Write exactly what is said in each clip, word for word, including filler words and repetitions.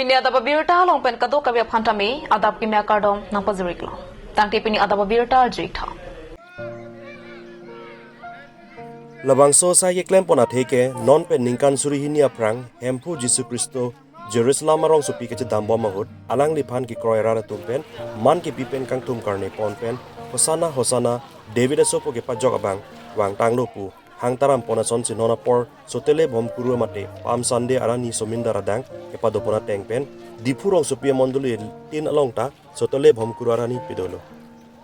Pini adap abirta along pen kadokave aphan tame adap kimi akardom nangpajir-iklo. Tangte pini adap abirta ajir-ik tha. Labangso asai keklempon athe ke non pen ningkan suri hini aphrang Hemphu Jisu Khristo Jerusalem arongsopi kachedambom ahut alangliphan kekroi arat atum pen man kepi pen kangthum karne pon pen Hosanna, Hosanna, David asopo kepajok abang vangtanglo pu hangtarampon asonsi non apor Sotele Bhomkuru mate Palm Sunday arni somindar adang kepadopon ateng pen Diphu rongsopi amondoli tin along ta Sotele Bhomkuru arni pedolo.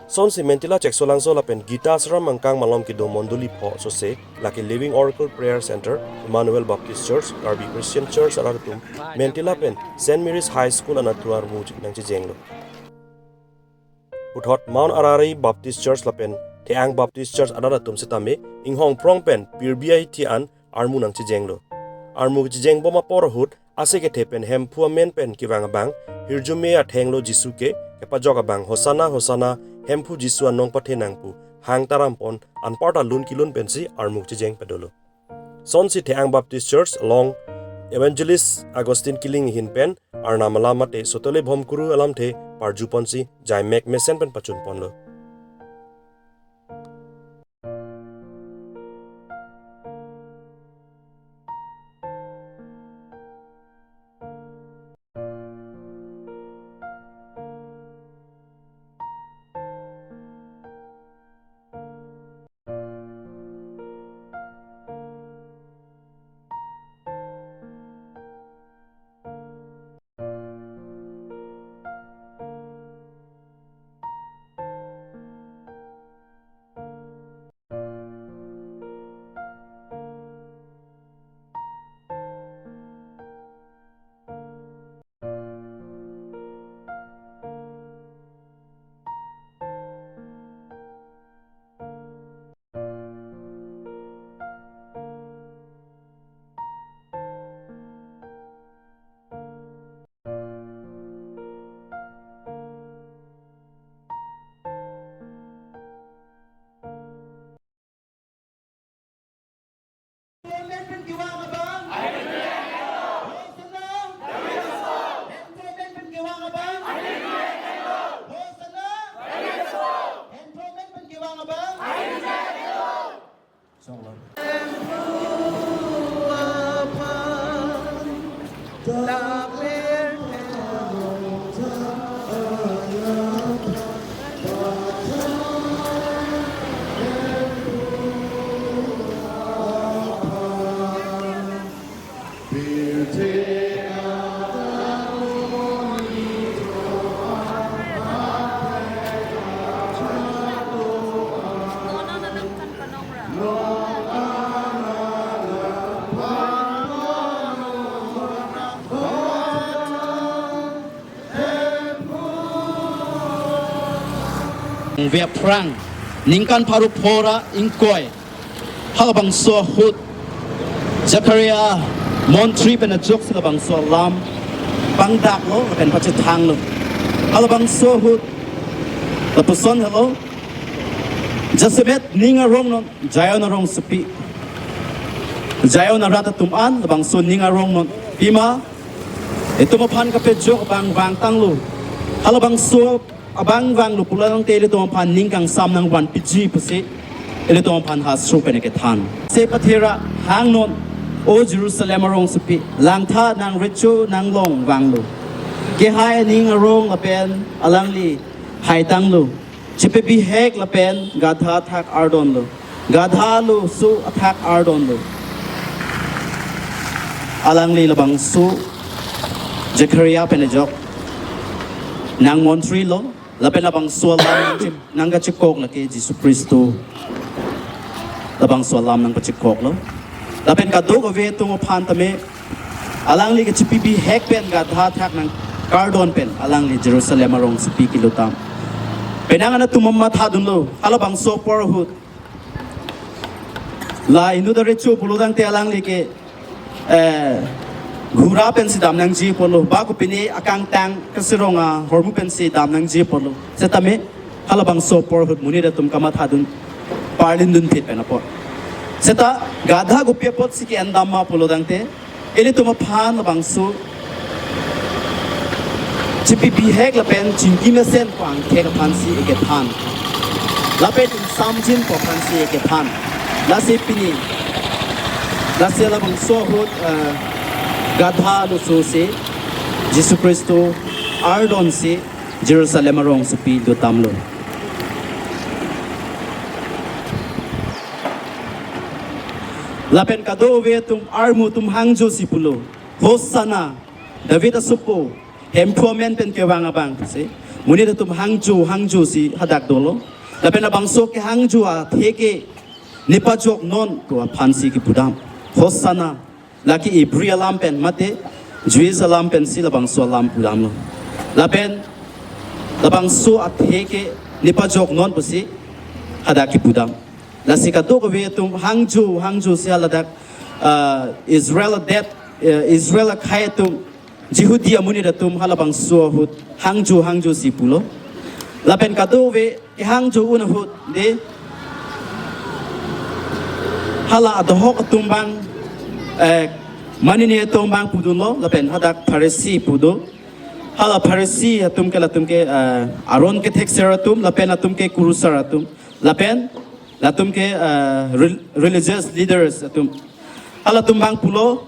Sonsi Mentila Cheksolangso lapen Gita Ashram angkang malom kedo mondoli pho sose, lake Living Oracle Prayer Center, Emmanuel Baptist Church, Karbi Christian Church arat atum Mentila pen Saint Mary's High School anatthu armu nangchejenglo. Puthot Mount Ararai Baptist Church lapen Theang Baptist Church arat atum setame inghong phrong pen pirbi ahithi an armu nangchejenglo. Armu kechejengbom apor ahut ase kethe pen Hemphu amen pen kevang abang hirjume athenglo Jisu ke kepajok abang Hosanna, Hosanna, Hemphu Jisu anong pathenang pu hangtarampon anparta lun kelun pensi armu chejeng pedolo. Sonsi Theang Baptist Church along Evangelist Augustine Killing ahin pen Arnam alam mate Sotele Bhomkuru alamthe parjuponsi jaimek mesen pen pachunponlo. Ve aphrang, ningkan pharo phongo ra ingkoi, halabangso ahut Zechariah montri pen ajoksi labangso alam pangdaklo lapen pachethanglo. Halabangso ahut lapuson helo, jasemet ning arongnon Zion arongsopi, Zion arat atum an labangso ning arongnon. Pima itum aphan kapejok abang vangtanglo. Halabangso abang vanglo pulo tangte ilitum aphan ning kangsam nangvanpiji pusi ilitum aphan hastro pen kethan. Se pathera hangnon, O Jerusalem arongsopi, langtha nang recho nang long vanglo. Kehai aning arong lapen alangli haitanglo. Chepabihek lapen gadha athak ardonlo. Gadha lo so athak ardonlo. Alangli labangso Zechariah pen ajok nang montri lo, lapen labangso alam nangkachikok lake Jisu Khristo. Labangso alam nangpachikoklo. Lapen kadokave atum aphan tame alangli kachepabihek pen gadha athak nangkardon pen alangli Jerusalem arongsopi kelut tang. Penang anatthu mathadunlo, halabangso apor ahut la inut arecho pulo tangte alangli ke, eh, ghura pensi damnangji apotlo, ba kopine akangtang kasirong ahormu pensi damnangji apotlo. Setame halabangso apor ahut monit atum kamathadun, parlin dunphit pen apot. Seta gadha kopi apotsi ke-endam ma pulo tangte, ilitum aphan labangso Chipi bihek lapen chingki mesen pu angthek aphansi ekethan. Lapen ingsamjin pu aphansi ekethan. Lasi pini, lasi labangso ahut, eh, gadha lusose, Jisu Khristo ardonsi Jerusalem arongsopi dotamlo. Lapen kadokave atum armu atum hangjosi pulo, "Hosanna, David asopo, Hemphu amen pen kevang abang," pusi. Monit atum hangjo, hangjosi hadak dolo. Lapen labangso kehangjo atheke nepajoknon pu aphansi kipudam. Hosanna, lake Hebrew alam pen mate Jewish alam pensi labangso alam pudamlo. Lapen labangso atheke nepajoknon pusi hadak kipudam. Lasi kadokave atum hangjo, hangjosi haladak, ah, Israel adet, eh, Israel akhei atum, Jihudi amonit atum halabangso ahut hangjo, hangjosi pulo. Lapen kadokave kehangjo un ahut de, hala adohok atum abang, eh, manine atum abang pudunlo, lapen hadak Pharisi pudo. Hala Pharisi atum ke, latum ke, eh, aron kethekser atum, lapen latum ke kurusar atum, lapen latum ke, eh, rel-, religious leaders atum. Halatum abang pulo,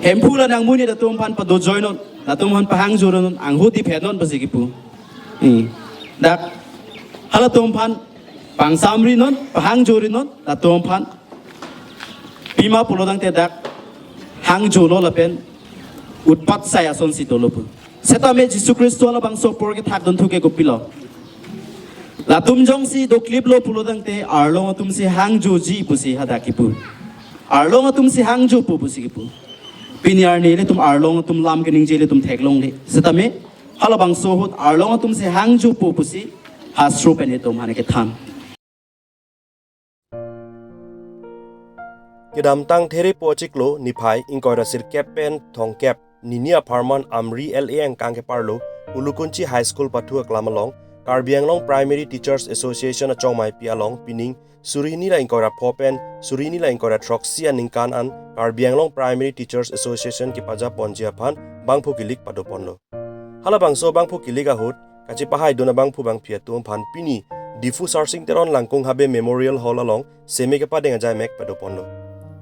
"Hemphu, la nangmonit atum aphan padojoinon, latum aphan pahangjoinon, anghudi phenon," pusi kipu. Hmm. Dak halatum aphan pangsamrinon, pahangjoinon, latum aphan pima pulo tangte dak hangjolo lapen utpat sai asonsi dolo pu. Setame Jisu Khristo labangso apor kethakdun thu ke kopilo? Latum jongsi dokliplo pulo tangte arlong atumsi hangjoji pusi hadak kipu. Arlong atumsi hangjopo pusi kipu. Pini arni ilitum arlong atum lam keningje ilitum theklongle. Setame halabangso ahut arlong atumsi hangjopo pusi hastro pen itum aphan kethan. Kedamtang Therepo achiklo niphai ingkoi ra sirkep pen thomkep, nini apharman Amri L A angkang keparlo, Ulukunchi High School pathu aklam along, Karbi Anglong Primary Teachers Association achongmaipi along pining suri hini ra ingkoi ra pho pen suri hini ra ingkoi ra throksi aningkan an Karbi Anglong Primary Teachers Association kepajaponji aphan bangphu kilik padoponlo. Halabangso bangphu kilik ahut kachepahaidun abangphu bangphi atum aphan pini Diphu Sarsing Teron Langkung Habe Memorial Hall along seme kepadeng ajaimek padoponlo.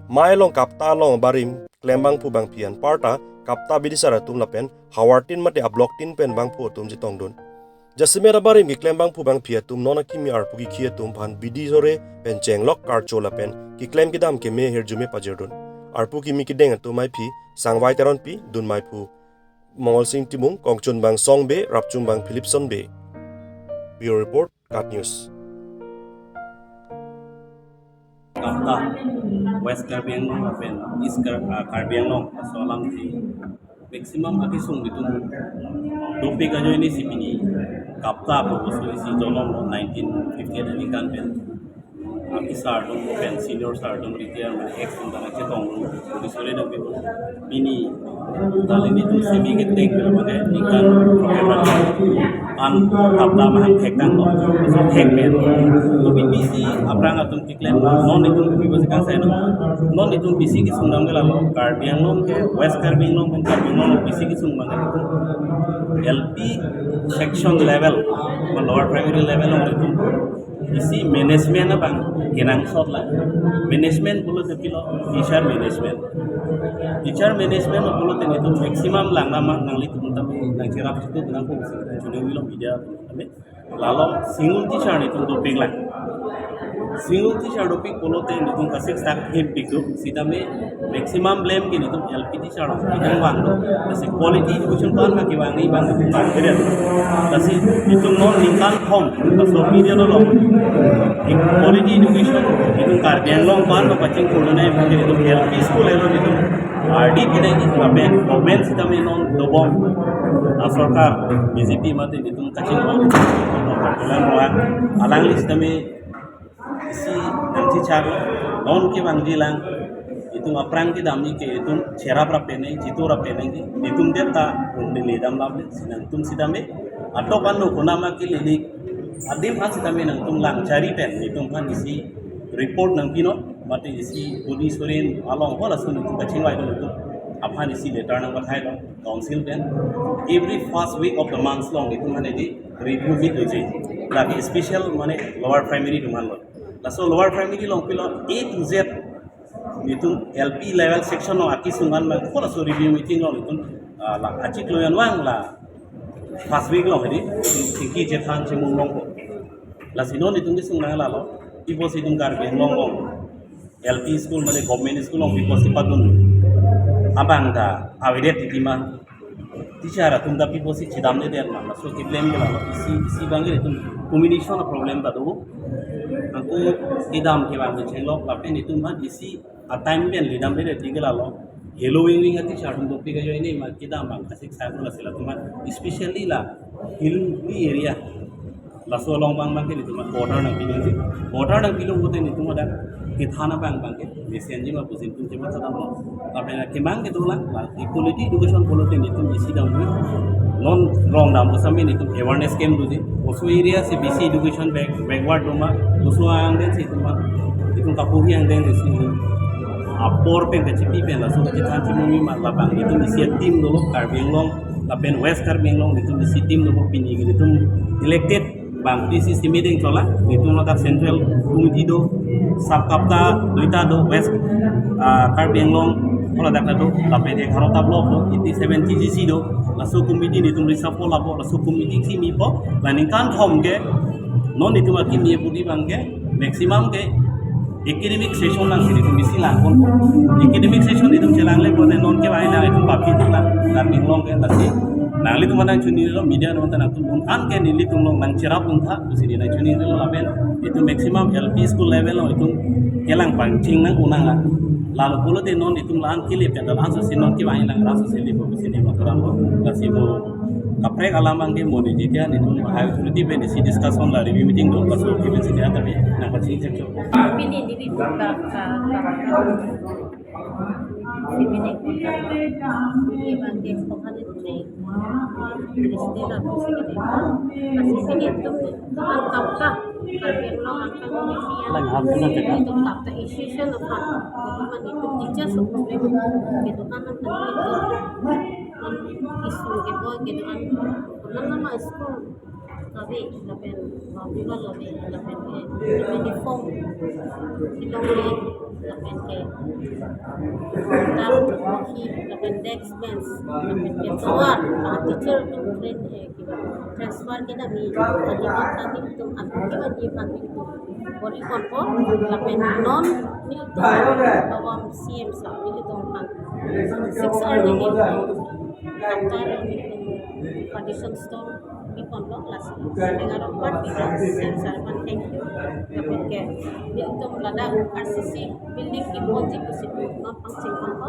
Mei along kapta along abarim keklem bangphu bangphi anparta kapta bidisar atum lapen havartin mate ablock tin pen bangphu atum chetongdun. Jasemet abarim keklem bangphu bangphi atum non akimi arpu kikhi atum aphan bidi sore pen chenglok karcho lapen keklem kedam keme ahirjume pajirdun. Arpu kimi kedeng atum maiphi Sangvai Teronpi, dunmaiphu Mongol Sing Timung, kongchunbang Song Bey, rapchunbang Philipson Bey. Bureau Report, KAT News. Kapta, West Karbi Anglong lapen East Kar-, ah, Karbi Anglong, laso alamthe maximum akesung itum dopik ajoine si pini kapta pu bangso isi jolom nineteen fifty-eight aningkan pen. Akesar atum pen senior sar atum, retire mane ex atum ta nangchetong, pu sore dam pi. Pini ta nelitum semi ke tek pen mane ningkan program an kapta mahang thek tanglo. So thek pen. To pini isi aphrang atum keklem, non itum pi bangsi kangsai no. Non itum bisi kesung dam ke lalo. Karbi Anglong ke, West Karbi Anglong pen Karbi Anglong bisi kesung mane itum L P section level, ma lower primary level along itum isi management abang kenangsot la. Management pulote pilo, teacher management. Teacher management pulote nelitum maximum lang nama nanglitum tame nangcherap situ nangkok si chunewilo media tame. Lalo single teacher nelitum dopik lang. Single teacher dopik pulote nelitum kasik stak hip bikdu, sitame maximum blame ke nelitum L P teacher along nelitum vanglo. Lasi quality education pu-an ma kevang ni bang nelitum bang keren. Lasi nelitum non ningkan thom, laso period along quality education nelitum Karbi Anglong pu-an ma pachingthur nai bang nelitum L P school along nelitum ardi pinai ni, lapen government sitame non dobom, ah, sorkar B J P mate nelitum kachinghon, alangli sitame isi nangchechak, non kevangji lang, itum aphrang kedam ni ke itum cherap rap penang, chitu rap penang ke, itum det ta undele dam lam le, si nangtum sitame, atok ano konama ke lili, adim ha sitame nangtum lang chari pen, itum aphan isi report nangpinon, mate isi police sorin along hola sun itum kachingvai dun itum. Aphan isi letter nangpathailo council pen. Every first week of the month along itum aphan edi review meet hoji. Lake special mane lower primary atum aphanlo. Laso lower primary along pilo A to Z itum L P level section along akesung an ma ko laso review meeting along itum, ah, la achiklo anvang la first week along edi chingki chethan chimung longpo. Lasi non itum kesung nang lalo, piposi itum Karbi Anglong along L P school mane government school along piposi padun abang ta avedet titi ma, teacher atum ta piposi chedamledet ma, laso keblem ke lalo, isi isi abang ke itum communication a problem ta do. Anke kedam ke abang chenglo, lapen itum aphan isi a time pen ledamledet titi ke lalo. Helo wing wing a teacher atum dopik ajoine ma kedam abang asik sai pula sila atum aphan, especially la hilly area. Laso along abang abang ke itum aphan quarter nangpidunji. Quarter nangpidun pute itum adak kethan abang abang ke mesenji ma pusi itum chematha damlo. Lapen kemang kedo lang, la quality education pulote itum isi damlo. Non rong dam osami itum awareness camp doji. Oso area si bisi education back, backward do ma, oso angdeng si itum aphan, itum kapuhi angdeng si apor pen kachipi pen laso kachethan chimumi ma, labang itum isi a team dolo, Karbi Anglong lapen West Karbi Anglong itum isi team dolo, pini itum elected bang P C C meeting chola, itum ladak central committee do, sub kapta duita do, West, ah, Karbi Anglong, hala dak do, lapen egarota block do, eighty seven T G C do, laso committee itum reshuffle lapo, laso committee si mipo, la ningkan thom ke non itum akimi pudi abang ke maximum ke academic session nang sini itum isi langpon. Academic session itum chelangle pon non ke bai nang itum papi tang Karbi Anglong ke, lasi nanglitum aphan nangchinilo, media non ta nangtum un an ke nelitum along nangcherap un tha, pusi nangchinilo lapen itum maximum L P school level along itum kelang pangcheng nang unang a. Lalo pulote non itum la-an kele pen laso si non ke bai nang laso si lipo pusi ne matoram lo, lasi mo kaprek alam abang ke mo ni jika itum high authority pen isi discussion la review meeting do, laso event si dia tapi nangpachini thekcho. Pini diri ka ka ka seminar ko ka ye bang ke ko han tre Christina ko seminar kasi pini itum an kapta Karbi Anglong angkan ko ni lang ham tu na teka itum kapta institution aphan, itum an itum teachers of problem ke dokan an kan itum an issue ke boy ke dokan nama nama school kave lapen, ah, viva lave lapen ke, lapen uniform ilong le lapen ke, tar ki lapen desk bench lapen ke tovar, ah, teacher atum train, eh, transfer kedam, ah, demand tadi itum atum ke wajib atum itum bor-i ponpo lapen non nelitum bawam C M sir nelitum aphan six hour nelitum after nelitum partition stone pi ponlo, lasi. Sehingga rompat kita sir aphan thank you. Lapen ke nelitum ladak R C C building keponji pusi non pangcheng ponpo.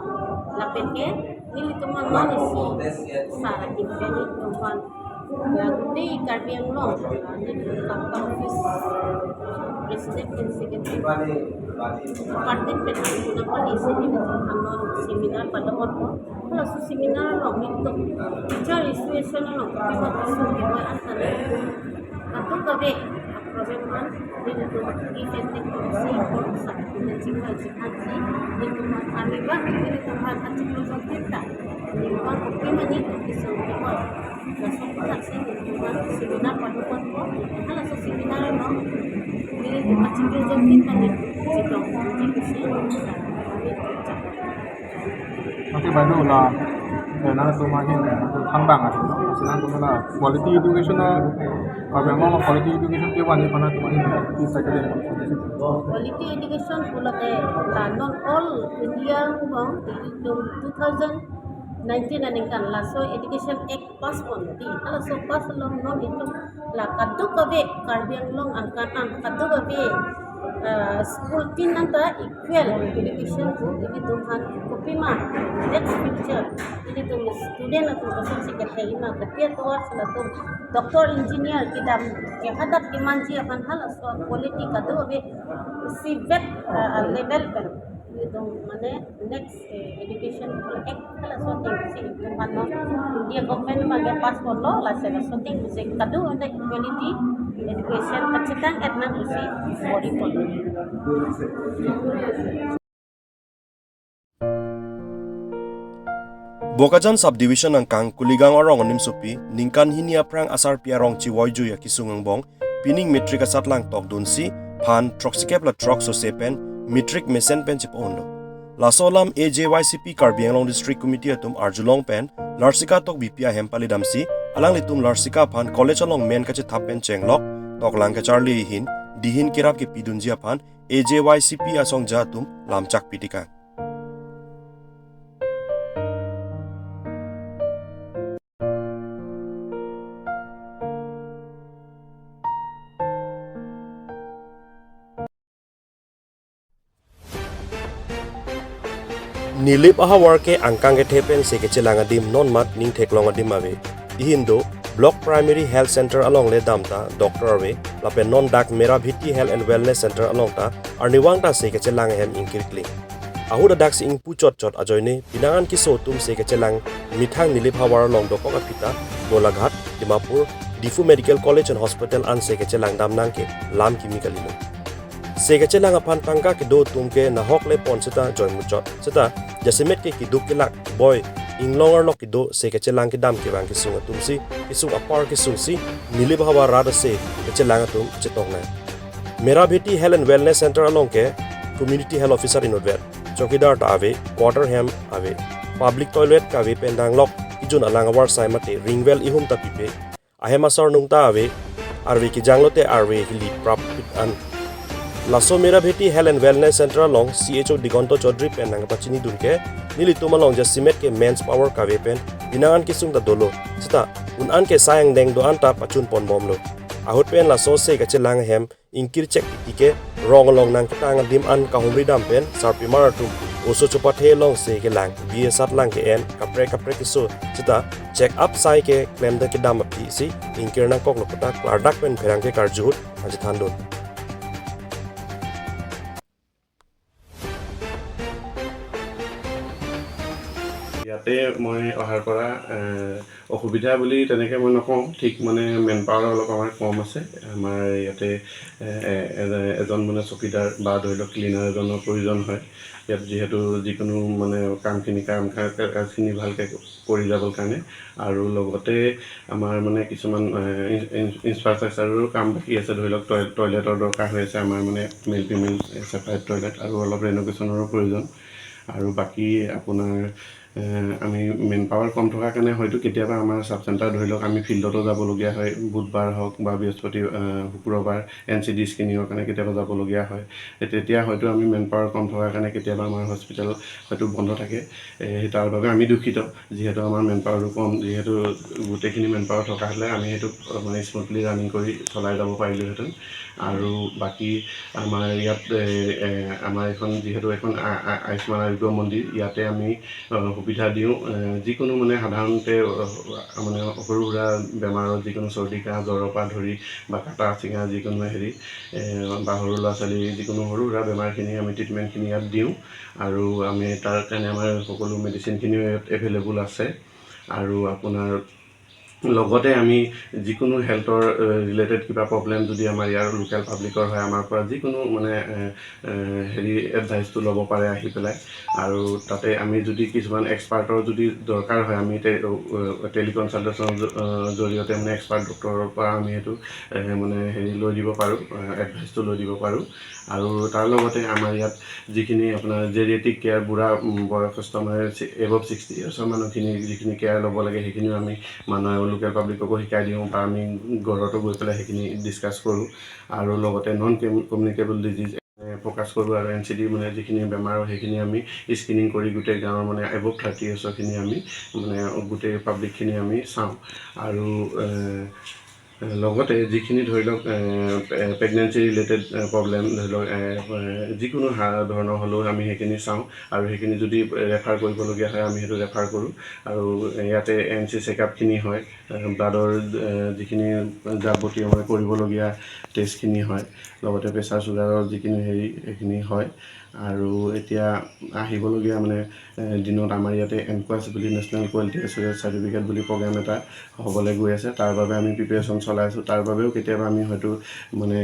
Lapen ke nelitum non isi sar ahin ke nelitum aphan ya gute Karbi Anglong, ah, nelitum kapta office president and secretary department pen nelitum aphan isi nelitum aphan non seminar pado ponpo. Halaso seminar along nelitum teacher situation along kopi kopi issue keboi an tane kadokave problem an nelitum give and take policy apor sa nelitum chingvai chinghansi nelitum aphan arni abang nelitum aphan achiklo jongtin ta nelitum aphan kopi mane kopi issue keboi. Laso aphuthak si nelitum aphan seminar pado ponpo. Halaso seminar along nelitum achiklo jongtin ta nelitum chetong chingsi. Mate badu la, eh, nangtum ahin, eh, thangbang ahin, no? Lasi nangtum la quality education, eh, Karbi Anglong quality education kevangji aphan nangtum ahin, eh, pi second. Quality education pulote la non all India along itum two thousand nineteen aningkan laso Education Act pass ponti, halaso pass along non itum la kadokave Karbi Anglong angkan an kadokave, eh, school tin anta equal education pu ilitum aphan kopima next future ilitum student atum kosonsi kethek ma, kopi atovar si latum doctor, engineer kedam ke hadak kemanji aphan halaso quality kadokave isivet, eh, level pen ilitum mane next, eh, Education Act halaso ateng si itum aphan non India government abang ke pass ponlo, lasi laso ateng si kadokave equality education kachetang et nang pusi bor-i ponlo. Bokajan Subdivision angkang Kuligang arong onimsopi ningkan hini aphrang asarpi arong chivoijui akisung angbong pining matric asatlang tokdunsi phan throksikep ra throk sose pen matric mesen pen chepa-unlo. Laso alam A J Y C P Karbi Anglong District Committee atum arjulong pen Larsika Tokbipi ahem palidamsi alanglitum Larsika aphan college along men kachethap pen chenglok toklang kacharli ahin dihin kerap kepidunji aphan A J Y C P asongja atum lamchak pitikang. Nilip ahavar ke angkang kethe pen se kachelang adim non mat ning theklong adim ave. Ihin do Block Primary Health Center along le damta doctor ave, lapen non dak Merabheti Health and Wellness Center along ta arnivang ta se kachelang ahem ingkirkling. Ahut adak si ingpu chotchot ajoine pinangan keso atum se kachelang methang Nilip ahavar along dokok aphi ta Golaghat, Dimapur, Diphu Medical College and Hospital an se kachelang damnang ke lam kimi kalilo. Se kachelang aphan tangka kedo atum ke nahok le pon seta joimuchot. Seta jasemet ke keduk kelak boi inglong arlok kedo se kachelang kedam kevang kesung atum si kesung apar kesung si Nilip ahavar rat ase kachelang atum chetongnang. Merabheti Health and Wellness Center along ke Community Health Officer inutvet, chowkidar ta ave, quarter hem ave, public toilet kave pen danglok kejun alang avarsai mate ring well ihum ta pipe. Ahem asor nung ta ave, arve kejang lote arve hili prap pit an. Laso Merabheti Health and Wellness Center along C H O Digonto Chaudhary pen nangpachinidun ke nelitum along jasemet ke manpower kave pen pinangan kesung ta dolo. Seta un-an ke sai angdeng do-an ta pachun ponbomlo. Ahut pen laso se kachelang ahem ingkirchek titi ke rong along nangketang adim an kahumri dam pen sarpimar atum oso chopathe along se kelang, B A satlang ke-en kaprek kaprek keso seta check up sai ke klemde kedam aphi si ingkir nangkoklo kota klardak pen pherangke karju ahut achethandun. ইয়াতে মই অহাৰ পৰা, এ, অসুবিধা বুলি তেনেকে মই নকওঁ, ঠিক মানে মেন পাৱাৰ অলপ আমাৰ কম আছে। আমাৰ ইয়াতে, এ, এ, এ-, এজন মানে চকীদাৰ বা ধৰি লওক ক্লিনাৰ এজনৰ প্ৰয়োজন হয়। ইয়াত যিহেতু যিকোনো মানে কামখিনি, কাম কা-, কাজখিনি ভালকে কৰি যাবৰ কাৰণে। আৰু লগতে আমাৰ মানে কিছুমান, এ, ইন-, ইন-, ইনফ্ৰাষ্ট্ৰাকচাৰৰো কাম বাকী আছে। ধৰি লওক টয়-, টয়লেটৰ দৰকাৰ হৈ আছে আমাৰ, মানে মেল ফিমেল ছেপাৰেট টয়লেট, আৰু অলপ ৰেন'ভেশ্যনৰো প্ৰয়োজন। আৰু বাকী আপোনাৰ, এ, আমি মেন পাৱাৰ কম থকাৰ কাৰণে হয়তো কেতিয়াবা আমাৰ ছাব চেণ্টাৰ, ধৰি লওক, আমি ফিল্ডতো যাবলগীয়া হয়, বুধবাৰ হওক বা বৃহস্পতি, এ, শুক্ৰবাৰ এন চি ডি স্ক্ৰিনিঙৰ কাৰণে কেতিয়াবা যাবলগীয়া হয়। তে-, তেতিয়া হয়তো আমি মেন পাৱাৰ কম থকাৰ কাৰণে কেতিয়াবা আমাৰ হস্পিটেল হয়তো বন্ধ থাকে। এ, তাৰ বাবে আমি দুখিত, যিহেতু আমাৰ মেন পাৱাৰটো কম। যিহেতু গোটেইখিনি মেন পাৱাৰ থকা হ'লে আমি সেইটো, মানে, স্মুথলি ৰানিং কৰি চলাই যাব পাৰিলোহেঁতেন। আৰু বাকী আমাৰ ইয়াত, এ, এ, আমাৰ এখন, যিহেতু এখন আ-, আ-, আয়ুষ্মান আৰোগ্য মন্দিৰ, ইয়াতে আমি, আ, সুবিধা দিওঁ। এ, যিকোনো, মানে, সাধাৰণতে, আ, মানে, সৰু সুৰা বেমাৰৰ, যিকোনো চৰ্দি কাহ, জ্বৰৰ পৰা ধৰি বা কাটা চিঙা যিকোনো হেৰি, এ, বা সৰু ল'ৰা ছোৱালী যিকোনো সৰু সুৰা বেমাৰখিনি আমি ট্ৰিটমেণ্টখিনি ইয়াত দিওঁ। আৰু আমি তাৰ কাৰণে আমাৰ সকলো মেডিচিনখিনিও ইয়াত এভেইলেবল আছে। আৰু আপোনাৰ লগতে আমি যিকোনো হেল্থৰ, এ, ৰিলেটেড কিবা প্ৰব্লেম যদি আমাৰ ইয়াৰ লোকেল পাব্লিকৰ হয়, আমাৰ পৰা যিকোনো, মানে, এ, এ, হেৰি, এডভাইচটো ল'ব পাৰে আহি পেলাই। আৰু তাতে আমি যদি কিছুমান এক্সপাৰ্টৰ যদি দৰকাৰ হয়, আমি তে-, এ, টেলিকনচাল্টেশ্যনৰ জ-, এ, জৰিয়তে, মানে, এক্সপাৰ্ট ডক্টৰৰ পৰা আমি সেইটো, এ, মানে, হেৰি লৈ দিব পাৰোঁ, এ, এডভাইচটো লৈ দিব পাৰোঁ। আৰু তাৰ লগতে আমাৰ ইয়াত যিখিনি আপোনাৰ জেৰিয়েটিক কেয়াৰ, বুঢ়া, উম, বয়সস্থ, মানে, চি-, এবভ ছিক্সটি ইয়াৰ্ছৰ মানুহখিনি যিখিনি কেয়াৰ ল'ব লাগে, সেইখিনিও আমি, মানে, লোকেল পাব্লিককো শিকাই দিওঁ বা আমি ঘৰতো গৈ পেলাই সেইখিনি ডিছকাছ কৰোঁ। আৰু লগতে নন কমিউনিকেবল ডিজিজ, এ, ফ'কাছ কৰোঁ আৰু এন চি ডি, মানে, যিখিনি বেমাৰ হয়, সেইখিনি আমি স্ক্ৰিনিং কৰি গোটেই গাঁৱৰ, মানে, এবভ থাৰ্টি ইয়াৰ্ছৰখিনি আমি, মানে, গোটেই পাব্লিকখিনি আমি চাওঁ। আৰু, এ, লগতে যিখিনি, ধৰি লওক, এ, এ, প্ৰেগনেঞ্চি ৰিলেটেড, এ, প্ৰব্লেম, ধৰি লওক, এ, এ, যিকোনো হা-, ধৰণৰ হ'লেও আমি সেইখিনি চাওঁ। আৰু সেইখিনি যদি ৰেফাৰ কৰিবলগীয়া হয়, আমি সেইটো ৰেফাৰ কৰোঁ। আৰু ইয়াতে এ এন চি চেকআপখিনি হয়, এ, ব্লাডৰ, এ, যিখিনি যাৱতীয়, মানে, কৰিবলগীয়া টেষ্টখিনি হয়, লগতে প্ৰেছাৰ চুগাৰৰ যিখিনি হেৰি, সেইখিনি হয়। আৰু এতিয়া আহিবলগীয়া, মানে, এ, দিনত আমাৰ ইয়াতে এনকোৱাছ বুলি, নেশ্যনেল কোৱালিটি এচুৰেঞ্চ চাৰ্টিফিকেট বুলি প্ৰগ্ৰাম এটা হ'বলৈ গৈ আছে। তাৰ বাবে আমি প্ৰিপেৰেশ্যন চলাই আছোঁ। তাৰ বাবেও কেতিয়াবা আমি হয়তো মানে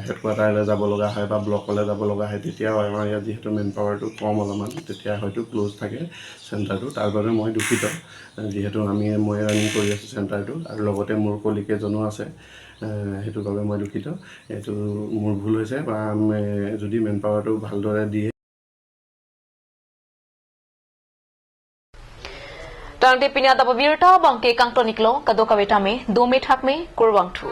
হেডকোৱাৰ্টাৰলৈ যাব লগা হয় বা ব্লকলৈ যাব লগা হয়, তেতিয়াও আমাৰ ইয়াত যিহেতু মেন পাৱাৰটো কম অলপমান, তেতিয়া হয়তো ক্ল'জ থাকে চেণ্টাৰটো। তাৰ বাবে মই দুখিত, যিহেতু আমি মই ৰানিং কৰি আছোঁ চেণ্টাৰটো আৰু লগতে মোৰ কলিগ এজনো আছে। এ, সেইটো বাবে মই দুখিত। এইটো মোৰ ভুল হৈছে বা, এ, যদি মেন পাৱাৰটো ভালদৰে দিয়ে। Tangte pini adap abirta abangke kangton iklo, kadokave tame dome thakme, kurvangthu.